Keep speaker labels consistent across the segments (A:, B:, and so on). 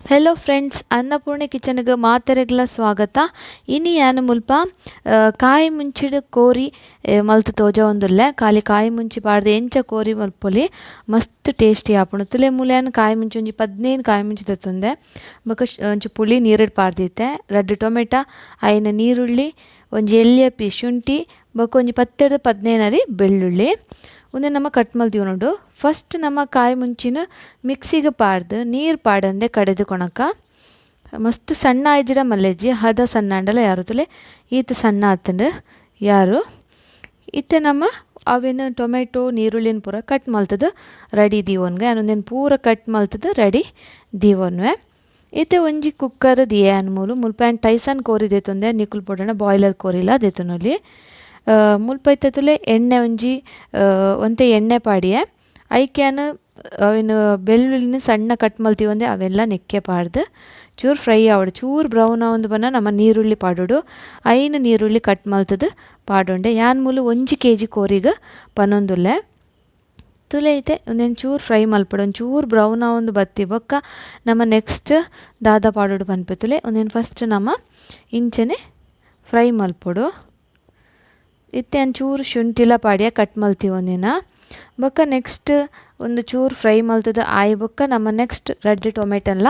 A: Hello friends, Annapurna ಕಿಚನ್ಗೆ ಮಾತೆರೆಗ್ಲ ಸ್ವಾಗತ. ಇನಿ ಯಾನು ಮುಲ್ಪ ಕಾಯಿ ಮುಂಚಿಡ್ ಕೋರಿ ಮಲ್ತ್ ತೋಜವೊಂದುಲ್ಲೆ. ಖಾಲಿ ಕಾಯಿ ಮುಂಚಿ ಪಾಡ್ದ್ ಎಂಚ ಕೋರಿ ಮಲ್ಪೊಲಿ ಮಸ್ತ್ ಟೇಸ್ಟಿ ಆಪುಂಡು. ತುಲೆ ಮೂಲ್ಯಾನ್ ಕಾಯಿ ಮುಂಚಿ ಒಂಜಿ 15 ಕಾಯಿ ಮುಂಚಿ ದೆತ್ತೊಂದೆ ಬೊಕ ಒಂಜಿ ಪುಳಿ ನೀರುಡ್ ಪಾಡ್ದಿತ್ತೆ, ರಡ್ಡ್ ಟೊಮೆಟೊ, ಐನ ನೀರುಳ್ಳಿ, ಒಂಜಿ ಎಲ್ಯ ಪೀಸ್ ಶುಂಠಿ, ಬೊಕ ಒಂಜಿ 10 ರ್ದ್ 15 ಅರಿ ಬೆಳ್ಳುಳ್ಳಿ. ಉಂದೆನ್ ನಮ ಕಟ್ ಮಲ್ದಿವೊನೊಡು. ಫಸ್ಟ್ ನಮ ಕಾಯಿ ಮುಂಚಿನ ಮಿಕ್ಸಿಗ್ ಪಾಡ್ದ್ ನೀರು ಪಾಡಂದೆ ಕಡೆದು ಕೊಣಕ. ಮಸ್ತ್ ಸಣ್ಣ ಆಯ್ಜಿಡ ಮಲ್ಲೆಜ್ಜಿ, ಹದ ಸಣ್ಣ ಆಂಡಲ ಯಾರು ತುಲೆ ಈತ್ ಸಣ್ಣ ಆತುಂಡು ಯಾರು. ಇತ್ತೆ ನಮ ಅವೆನ್ ಟೊಮೆಟೊ ನೀರುಳ್ಳಿನ ಪೂರ ಕಟ್ ಮಲ್ತುದು ರೆಡಿ ದೀವೊನ್ಗೆ. ಉಂದೆನ್ ಪೂರ ಕಟ್ ಮಲ್ತುದು ರೆಡಿ ದೀವೊನ್ವೆ. ಇತ್ತೆ ಒಂಜಿ ಕುಕ್ಕರ್ ದಿಯೆ ಮೂಲು ಮುಲ್ಪ ಯಾನ್ ಟೈಸನ್ ಕೋರಿ ದೆತ್ತೊಂದೆ, ನಿಕುಲು ಪೋಡಣ ಬಾಯ್ಲರ್ ಕೋರಿಲ ದೆತ್ತೊನೊಲಿ. ಮುಲ್ಪ ಇತ್ತೆ ತುಲೆ ಎಣ್ಣೆ ಒಂಜಿ ಒಂತೆ ಎಣ್ಣೆ ಪಾಡಿಯೆ. ಐಕ್ಯಾನ್ ಅವೆನ್ ಬೆಳ್ಳುಳ್ಳಿನ ಸಣ್ಣ ಕಟ್ ಮಲ್ತಿವಂದೆ ಅವೆಲ್ಲ ನೆಕ್ಕೆ ಪಾಡ್ದು ಚೂರು ಫ್ರೈ ಆವಡು, ಚೂರು ಬ್ರೌನ್ ಆವೊಂದು ಬನ್ನ ನಮ್ಮ ನೀರುಳ್ಳಿ ಪಾಡೋಡು. ಐನ್ ನೀರುಳ್ಳಿ ಕಟ್ ಮಲ್ತದು ಪಾಡೊಂಡೆ. ಯಾನ್ ಮೂಲು 1 ಕೆಜಿ ಕೋರಿಗ್ ಪನೊಂದುಲ್ಲೆ. ತುಲೆ ಇತ್ತೆ ಉಂದೆನ್ ಚೂರು ಫ್ರೈ ಮಲ್ಪೊಡು, ಒಂಜಿ ಚೂರು ಬ್ರೌನ್ ಆವೊಂದು ಬತ್ತಿ ಬೊಕ್ಕ ನಮ್ಮ ನೆಕ್ಸ್ಟ್ ದಾದ ಪಾಡೋಡು ಪನ್ಪೆ. ತುಲೆ ಉಂದೆನ್ ಫಸ್ಟ್ ನಮ್ಮ ಇಂಚನೆ ಫ್ರೈ ಮಲ್ಪೊಡು. ಇತ್ತೆ ಒಂಚೂರು ಶುಂಠಿಲ ಪಾಡಿಯ ಕಟ್ ಮಲ್ತಿವೊಂದಿನ ಬೊಕ್ಕ ನೆಕ್ಸ್ಟ್ ಒಂದು ಚೂರು ಫ್ರೈ ಮಲ್ತದ ಆಯಿ ಬೊಕ್ಕ ನಮ್ಮ ನೆಕ್ಸ್ಟ್ ರಡ್ಡ್ ಟೊಮೆಟೊನ್ಲ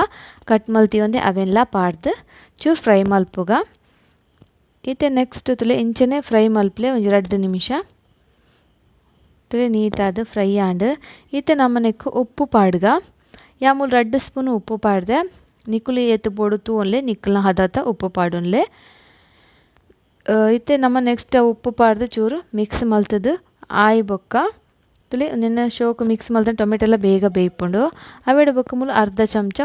A: ಕಟ್ ಮಲ್ತಿವೊಂದೆ ಅವೆಲ್ಲ ಪಾಡ್ದು ಚೂರು ಫ್ರೈ ಮಲ್ಪುಗ. ಇತ್ತೆ ನೆಕ್ಸ್ಟ್ ತುಲೆ ಇಂಚನೆ ಫ್ರೈ ಮಲ್ಪಲೆ ಒಂಜಿ 2 ನಿಮಿಷ. ತುಲೆ ನೀಟಾದ ಫ್ರೈ ಆಂಡ್. ಇತ್ತೆ ನಮ್ಮ ನೆಕ್ ಉಪ್ಪು ಪಾಡ್ಗ. ಯಾಮೂಲು 2 ಸ್ಪೂನ್ ಉಪ್ಪು ಪಾಡ್ದೆ. ನಿಕುಲು ಏತ್ ಬೋಡು ತೂವೊನ್ಲೆ, ನಿಕುಲ್ನ ಹದತ ಉಪ್ಪು ಪಾಡೊನ್ಲೆ. ಇತ್ತೆ ನಮ್ಮ ನೆಕ್ಸ್ಟ್ ಉಪ್ಪು ಪಾಡ್ದು ಚೂರು ಮಿಕ್ಸ್ ಮಲ್ತದು ಆಯಿ ಬೊಕ್ಕ ತುಲೆ ಉಂದೆನ್ ಶೋಕು ಮಿಕ್ಸ್ ಮಲ್ತಂಡ ಟೊಮೆಟೊ ಎಲ್ಲ ಬೇಗ ಬೇಯ್ಪುಂಡು. ಅವೆಡ್ ಬೊಕ್ಕ ಮೂಲು ಅರ್ಧ ಚಮಚ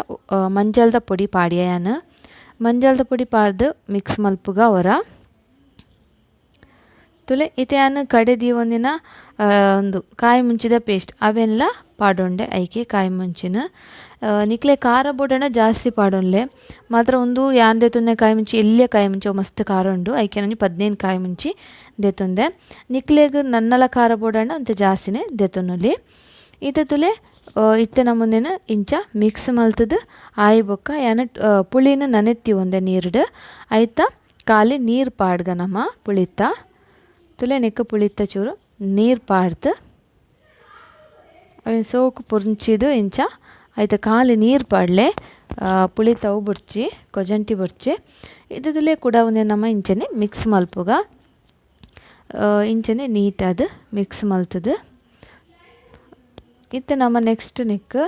A: ಮಂಜಲ್ದ ಪೊಡಿ ಪಾಡಿಯ ಯಾನ್. ಮಂಜಲ್ದ ಪೊಡಿ ಪಾಡ್ದು ಮಿಕ್ಸ್ ಮಲ್ಪುಗ ಒರ. ತುಲೆ ಇತ್ತೆ ಯಾನ್ ಕಡೆ ದೀವೊಂದಿನ ಒಂದು ಕಾಯಿ ಮುಂಚಿದ ಪೇಸ್ಟ್ ಅವೆಲ್ಲ ಪಾಡೊಂಡೆ. ಐಕೆ ಕಾಯಿ ಮುಂಚಿನ ನಿಕ್ಲೆ ಖಾರ ಬೋಡಣ ಜಾಸ್ತಿ ಪಾಡೊನ್ಲೆ. ಮಾತ್ರ ಉಂದು ಯಾನ್ ದೆತ್ತೊಂದೆ ಕಾಯಿ ಮುಂಚಿ ಎಲ್ಯ ಕಾಯಿ ಮುಂಚಿ ಅವು ಮಸ್ತ್ ಖಾರ ಉಂಡು. ಐಕೆ ಒಂಜಿ 15 ಕಾಯಿ ಮುಂಚಿ ದೆತ್ತೊಂದೆ. ನಿಕ್ಲೆಗ್ ನನ್ನಲ ಖಾರ ಬೋಡಣ ಅಂತೆ ಜಾಸ್ತಿನೇ ದೆತ್ತೊನೊಲಿ. ಇತ್ತೆ ತುಲೆ ಇತ್ತೆ ನಮುಂದೆನ್ ಇಂಚ ಮಿಕ್ಸ್ ಮಲ್ತುದು ಆಯಿ ಬೊಕ್ಕ ಯಾನ್ ಪುಳಿನ ನನೆತ್ತಿ ಒಂದೆ ನೀರುಡ್. ಐತ ಖಾಲಿ ನೀರು ಪಾಡ್ಗ ನಮ ಪುಳಿತ. ತುಲೆ ನೆಕ್ ಪುಳಿತ ಚೂರು ನೀರು ಪಾಡ್ದು ಅವೆನ್ ಸೋಕು ಪುರ್ಂಚಿದು ಇಂಚ ಐತ ಖಾಲಿ ನೀರು ಪಾಡ್ಲೆ. ಪುಳಿತವು ಬೊಡ್ಚಿ ಕೊಜಂಟಿ ಬೊಡ್ಚಿ. ಇದು ತುಲೆ ಕೂಡ ಒಂದೆ ನಮ ಇಂಚನೆ ಮಿಕ್ಸ್ ಮಲ್ಪುಗ. ಇಂಚನೆ ನೀಟಾದ್ ಮಿಕ್ಸ್ ಮಲ್ತುದು. ಇತ್ತೆ ನಮ ನೆಕ್ಸ್ಟ್ ನೆಕ್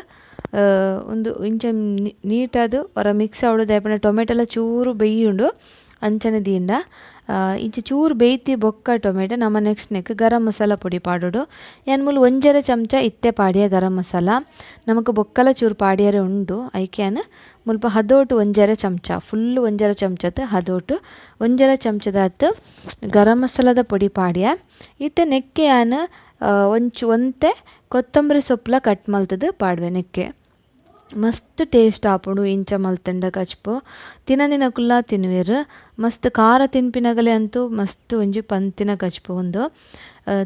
A: ಉಂದು ಇಂಚ ನೀಟಾದ್ ಒರ ಮಿಕ್ಸ್ ಆವೊಡು. ದಾಯೆ ಟೊಮೆಟೊಲ ಚೂರು ಬೇಯುಂಡು ಅಂಚನೆ ದೀಂಡ. ಇಂಚ ಚೂರು ಬೇಯ್ತಿ ಬೊಕ್ಕ ಟೊಮೆಟೊ ನಮ ನೆಕ್ಸ್ಟ್ ನೆಕ್ ಗರಂ ಮಸಾಲ ಪೊಡಿ ಪಾಡೊಡು. ಯಾನ್ ಮೂಲು 1.5 ಚಮಚ ಇತ್ತೆ ಪಾಡಿಯ ಗರಂ ಮಸಾಲ. ನಮಕ್ ಬೊಕ್ಕಲ ಚೂರು ಪಾಡಿಯರೆ ಉಂಡು. ಐಕೆ ಯಾನ್ ಮುಲ್ಪ ಹದೋಟು 1.5 ಚಮಚ, ಫುಲ್ 1.5 ಚಮಚತ್ ಹದೋಟು 1.5 ಚಮಚದಾತ್ ಗರಂ ಮಸಾಲದ ಪೊಡಿ ಪಾಡಿಯ. ಇತ್ತೆ ನೆಕ್ಕೆ ಯಾನ್ ಒಂತೆ ಕೊತ್ತಂಬರಿ ಸೊಪ್ಪುಲ ಕಟ್ ಮಲ್ತದು ಪಾಡುವೆ ನೆಕ್ಕೆ. ಮಸ್ತ್ ಟೇಸ್ಟ್ ಆಪುಂಡು ಇಂಚ ಮಲ್ತಂಡ ಕಚ್ಪು. ತಿನಂದಿನಕುಲ್ಲ ತಿನ್ನುವೆರ್. ಮಸ್ತ್ ಖಾರ ತಿನ್ಪಿನಗಲೆ ಅಂತೂ ಮಸ್ತ್ ಒಂಜಿ ಪಂತಿನ ಕಚ್ಪು ಉಂದು.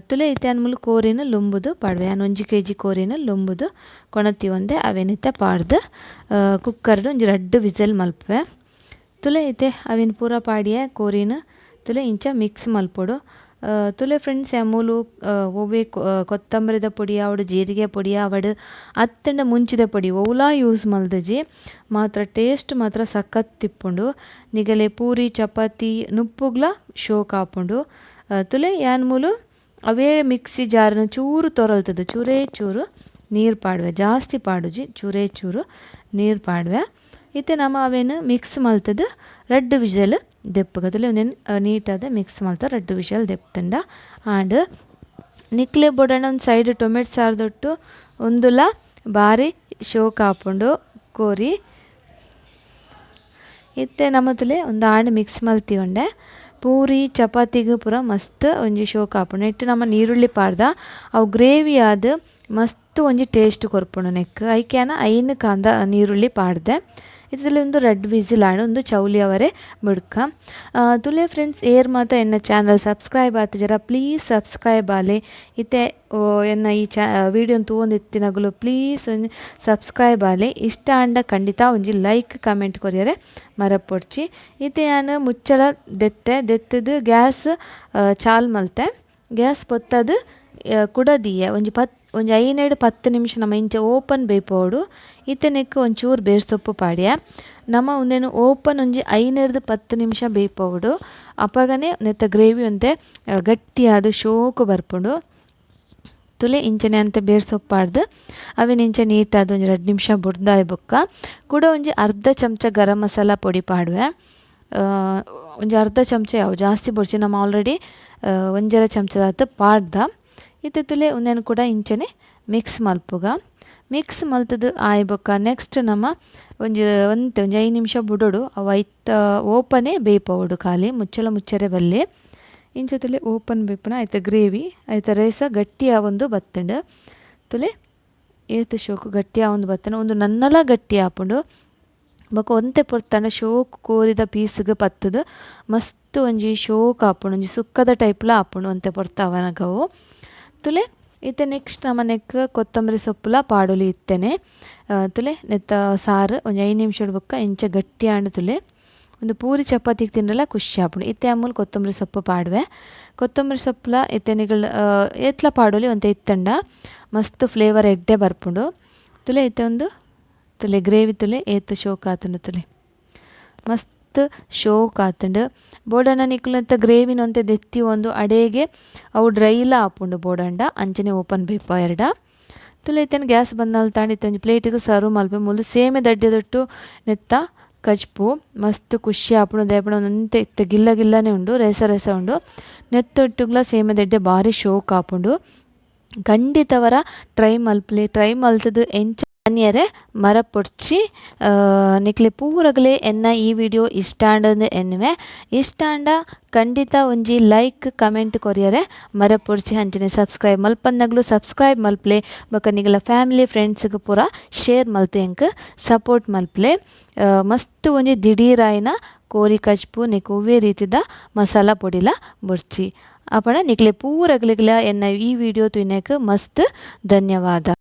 A: ತುಲೆ ಇತ್ತೆ ಯಾನ್ ಮೂಲು ಕೋರಿನ ಲುಂಬುದು ಪಾಡುವೆ. ಯಾನ್ 1 ಕೆಜಿ ಕೋರಿನ ಲುಂಬುದು ಕೊಣತಿ ಒಂದೆ ಅವೆನ್ ಇತ್ತೆ ಪಾಡ್ದು ಕುಕ್ಕರ್ಡ್ ಒಂಜಿ 2 ವಿಸಲ್ ಮಲ್ಪುವೆ. ತುಲೆ ಇತ್ತೆ ಅವೆನ್ ಪೂರ ಪಾಡಿಯೆ ಕೋರಿನ ತುಲೆ ಇಂಚ ಮಿಕ್ಸ್ ಮಲ್ಪೊಡು. ತುಲೆ ಫ್ರೆಂಡ್ಸ್ ಯಾನ್ ಮೂಲು ಒವ್ವೆ ಕೊತ್ತಂಬರಿದ ಪೊಡಿ ಆವಡ್, ಜೀರಿಗೆ ಪೊಡಿ ಆವಡ್, ಅತ್ತಂಡ ಮುಂಚಿದ ಪೊಡಿ ಒವ್ಲಾ ಯೂಸ್ ಮಲ್ದಜಿ. ಮಾತ್ರ ಟೇಸ್ಟ್ ಮಾತ್ರ ಸಖತ್ ತಿಪ್ಪುಂಡು. ನಿಗಲೆ ಪೂರಿ ಚಪಾತಿ ನುಪ್ಪುಗ್ಲ ಶೋಕ್ ಆಪುಂಡು. ತುಲೆ ಯಾನ್ ಮೂಲು ಅವೇ ಮಿಕ್ಸಿ ಜಾರ್ನ್ ಚೂರು ತೊರಲ್ತದು, ಚೂರೇ ಚೂರು ನೀರು ಪಾಡುವೆ, ಜಾಸ್ತಿ ಪಾಡುಜಿ, ಚೂರೇ ಚೂರು ನೀರು ಪಾಡುವೆ. ಇತ್ತೆ ನಮ ಅವೆನ್ ಮಿಕ್ಸ್ ಮಲ್ತದು 2 ವಿಸಲ್ ದೆಪ್ಪುಗ. ತುಲೆ ಉಂದೆನ್ ನೀಟಾದ್ ಮಿಕ್ಸ್ ಮಲ್ತ 2 ವಿಸಲ್ ದೆಪ್ತುಂಡ. ಆಂಡ್ ನಿಕ್ಲೆ ಬೋಡಣ ಒಂಜಿ ಸೈಡ್ ಟೊಮೆಟೊ ಸಾರ್ದೊಟ್ಟು ಉಂದುಲ ಬಾರಿ ಶೋಕ್ ಆಪುಂಡು ಕೋರಿ. ಇತ್ತೆ ನಮ ತುಲೆ ಉಂದು ಆಂಡ್ ಮಿಕ್ಸ್ ಮಲ್ತಿಯೊಂಡೆ. ಪೂರಿ ಚಪಾತಿಗ್ ಪೂರ ಮಸ್ತ್ ಒಂಜಿ ಶೋಕ್ ಆಪುಂಡು. ನೆಟ್ಟ್ ನಮ ನೀರುಳ್ಳಿ ಪಾಡ್ದ ಅವು ಗ್ರೇವಿ ಆದ್ ಮಸ್ತ್ ಒಂಜಿ ಟೇಸ್ಟ್ ಕೊರ್ಪುಂಡು ನೆಕ್ ಐಕ್ಯಾನ 5 ಕಾಂದ ನೀರುಳ್ಳಿ ಪಾಡ್ದೆ. ಇದರಲ್ಲಿ ಒಂದು ರೆಡ್ ವಿಸಿಲ್ ಆಂಡ್ ಒಂದು ಚೌಲಿ ಅವರೇ ಬುಡ್ಕ. ತುಲೆ ಫ್ರೆಂಡ್ಸ್ ಏರ್ ಮಾತ ಎನ್ನ ಚಾನಲ್ ಸಬ್ಸ್ಕ್ರೈಬ್ ಆತಿಜರ ಪ್ಲೀಸ್ ಸಬ್ಸ್ಕ್ರೈಬ್ ಆಲೆ. ಇತ್ತೆ ಎನ್ನ ಈ ವಿಡಿಯೋ ತೂವೊಂದಿತ್ತಿನಗುಲು ಪ್ಲೀಸ್ ಒಂಜಿ ಸಬ್ಸ್ಕ್ರೈಬ್ ಆಲೆ. ಇಷ್ಟ ಆಂಡ ಖಂಡಿತ ಒಂಜಿ ಲೈಕ್ ಕಮೆಂಟ್ ಕೊರಿಯರೆ ಮರಪೊಡ್ಚಿ. ಇತ್ತೆ ಯಾನ್ ಮುಚ್ಚಳ ದೆತ್ತೆ ದೆತ್ತದು ಗ್ಯಾಸ್ ಚಾಲ್ ಮಲ್ತೆ. ಗ್ಯಾಸ್ ಪೊತ್ತದು ಕುಡದಿಯೆ ಒಂಜಿ ಒಂಜಿ 5-10 ನಿಮಿಷ ನಮ್ಮ ಇಂಚ ಓಪನ್ ಬೇಯ್ಪೋಡು. ಇತ್ತೆ ನೆಕ್ ಒಂಚೂರು ಬೇರ್ ಸೊಪ್ಪು ಪಾಡ್ಯ. ನಮ್ಮ ಉಂದೆನು ಓಪನ್ ಒಂಜಿ 5-10 ನಿಮಿಷ ಬೇಯ್ಪೋಡು. ಅಪಗನೆ ನೆತ್ತ ಗ್ರೇವಿ ಒಂತೆ ಗಟ್ಟಿಯಾದ ಶೋಕು ಬರ್ಪುಂಡು. ತುಲೆ ಇಂಚನೆ ಅಂತ ಬೇರ್ ಸೊಪ್ಪು ಪಾಡ್ದು ಅವಿನ ಇಂಚ ನೀಟಾದ ಒಂಜಿ 2 ನಿಮಿಷ ಬುಡ್ದಾಯ್ ಬೊಕ್ಕ ಕೂಡ ಒಂಜಿ ಅರ್ಧ ಚಮಚ ಗರಂ ಮಸಾಲ ಪೊಡಿ ಪಾಡುವೆ. ಒಂಜಿ ಅರ್ಧ ಚಮಚ ಯಾವು ಜಾಸ್ತಿ ಬೊಡ್ಚಿ, ನಮ್ಮ ಆಲ್ರೆಡಿ ಒಂಜರ ಚಮಚದಾತ್ ಪಾಡ್ದ. ಇತ್ತೆ ತುಲೆ ಉಂದೆನ್ ಕೂಡ ಇಂಚನೆ ಮಿಕ್ಸ್ ಮಲ್ಪುಗ. ಮಿಕ್ಸ್ ಮಲ್ತದು ಆಯ್ ಬೊಕ್ಕ ನೆಕ್ಸ್ಟ್ ನಮ್ಮ ಒಂಜಿ ಒಂತೆ ಒಂಜಿ 5 ನಿಮಿಷ ಬುಡೋಡು. ಅವು ಐತ ಓಪನೇ ಬೇಯ್ಪೋಡು, ಖಾಲಿ ಮುಚ್ಚಲ ಮುಚ್ಚರೆ ಬಲ್ಲೆ. ಇಂಚ ತುಲೆ ಓಪನ್ ಬೇಯ್ಪುನ ಐತ ಗ್ರೇವಿ ಐತ ರೇಸ ಗಟ್ಟಿ ಆವೊಂದು ಬತ್ತುಂಡು. ತುಲೆ ಏತ್ ಶೋಕು ಗಟ್ಟಿ ಆವೊಂದು ಬತ್ತುಂಡು, ಒಂದು ನನ್ನಲ ಗಟ್ಟಿ ಆಪುಂಡು. ಬೊಕ ಒಂತೆ ಪೊರ್ತಂಡ ಶೋಕು ಕೋರಿದ ಪೀಸ್ಗ್ ಪತ್ತುದು ಮಸ್ತ್ ಒಂಜಿ ಶೋಕು ಆಪುಂಡು, ಒಂಜಿ ಸುಕ್ಕದ ಟೈಪ್ಲ ಆಪುಂಡು ಒಂತೆ ಪೊರ್ತ ಅವನಗವು. ತುಲೆ ಇತ್ತೆ ನೆಕ್ಸ್ಟ್ ನಮ್ಮ ನೆಕ್ ಕೊತ್ತಂಬರಿ ಸೊಪ್ಪುಲ ಪಾಡೊಲಿ ಇತ್ತೇನೆ. ತುಲೆ ನೆತ್ತ ಸಾರು ಒಂಜಿ 5 ನಿಮಿಷಡ್ ಬೊಕ್ಕ ಇಂಚ ಗಟ್ಟಿ ಆಂಡ್ ತುಲೆ ಒಂದು ಪೂರಿ ಚಪಾತಿಗೆ ತಿನ್ನಲ ಖುಷಿ ಆಪುಂಡು. ಇತ್ತೆ ಅಮೂಲ್ ಕೊತ್ತಂಬರಿ ಸೊಪ್ಪು ಪಾಡುವೆ. ಕೊತ್ತಂಬರಿ ಸೊಪ್ಪುಲ ಇತ್ತೆ ನಿಗಲ್ ಏತ್ಲ ಪಾಡೊಲಿ ಒಂತೆ ಇತ್ತಂಡ ಮಸ್ತ್ ಫ್ಲೇವರ್ ಎಡ್ಡೆ ಬರ್ಪುಂಡು. ತುಲೆ ಇತ್ತೆ ಒಂದು ತುಲೆ ಗ್ರೇವಿ ತುಲೆ ಏತ್ ಶೋಕ್ ಆತುಂಡು, ತುಲೆ ಮಸ್ತ್ ಶೋಕ್ ಆತುಂಡು. ಬೋಡಣ್ಣ ನಿಕುಲಂತ ಗ್ರೇವಿನ ಒಂತೆ ದೆತ್ತಿ ಒಂದು ಅಡೇಗೆ ಅವು ಡ್ರೈಲ ಆಪುಂಡು ಬೋಡಂಡ ಅಂಚನೆ ಓಪನ್ ಬೇಪ ಎರಡ. ತುಲೆ ಇತ್ತೇನು ಗ್ಯಾಸ್ ಬಂದಲ್ ತಾಂಡಿ ಇತ್ತೆ ಒಂಜಿ ಪ್ಲೇಟಿಗೆ ಸರ್ವ್ ಮಲ್ಪೆ. ಮುಲ್ಲು ಸೇಮೆ ದಡ್ಡೆ ದೊಟ್ಟು ನೆತ್ತ ಕಜ್ಪು ಮಸ್ತ್ ಖುಷಿ ಆಪುಂಡು. ದೇಪಣ ಒಂತೆ ಇತ್ತೆ ಗಿಲ್ಲ ಗಿಲ್ಲನೆ ಉಂಡು, ರೇಸ ರೇಸ ಉಂಡು. ನೆತ್ತೊಟ್ಟುಗ್ಲ ಸೇಮೆ ದಡ್ಡೆ ಬಾರಿ ಶೋಕ್ ಆಪುಂಡು. ಖಂಡಿತವರ ಟ್ರೈ ಮಲ್ಪಲೆ, ಟ್ರೈ ಮಲ್ತದು ಎಂಚ ಅನ್ಯರೆ ಮರ ಪೊಡ್ಚಿ. ನಿಕ್ಲೆ ಪೂರಗಲೆ ಎನ್ನ ಈ ವಿಡಿಯೋ ಇಷ್ಟ ಆಂಡಂದು ಎನ್ನುವೆ. ಇಷ್ಟ ಆಂಡ ಖಂಡಿತ ಒಂಜಿ ಲೈಕ್ ಕಮೆಂಟ್ ಕೊರಿಯರೆ ಮರ ಪೊಡ್ಚಿ. ಅಂಚನೆ ಸಬ್ಸ್ಕ್ರೈಬ್ ಮಲ್ಪನ್ನಗ್ಲು ಸಬ್ಸ್ಕ್ರೈಬ್ ಮಲ್ಪಲೆ. ಬೊಕ ನಿಗಲ ಫ್ಯಾಮಿಲಿ ಫ್ರೆಂಡ್ಸ್ಗ್ ಪೂರ ಶೇರ್ ಮಲ್ತು ಎಂಕ್ ಸಪೋರ್ಟ್ ಮಲ್ಪಲೆ. ಮಸ್ತ್ ಒಂಜಿ ದಿಢೀರಾಯಿನ ಕೋರಿ ಕಜ್ಪು ನೆಕ್ ಒವ್ವೆ ರೀತಿದ ಮಸಾಲ ಪೊಡಿಲ ಬೊಡ್ಚಿ. ಅಪಣ ನಿಕ್ಲೆ ಪೂರಗಲಿಗ್ಲ ಎನ್ನ ಈ ವಿಡಿಯೋ ತೂಯಿನೆಕ್ ಮಸ್ತ್ ಧನ್ಯವಾದ.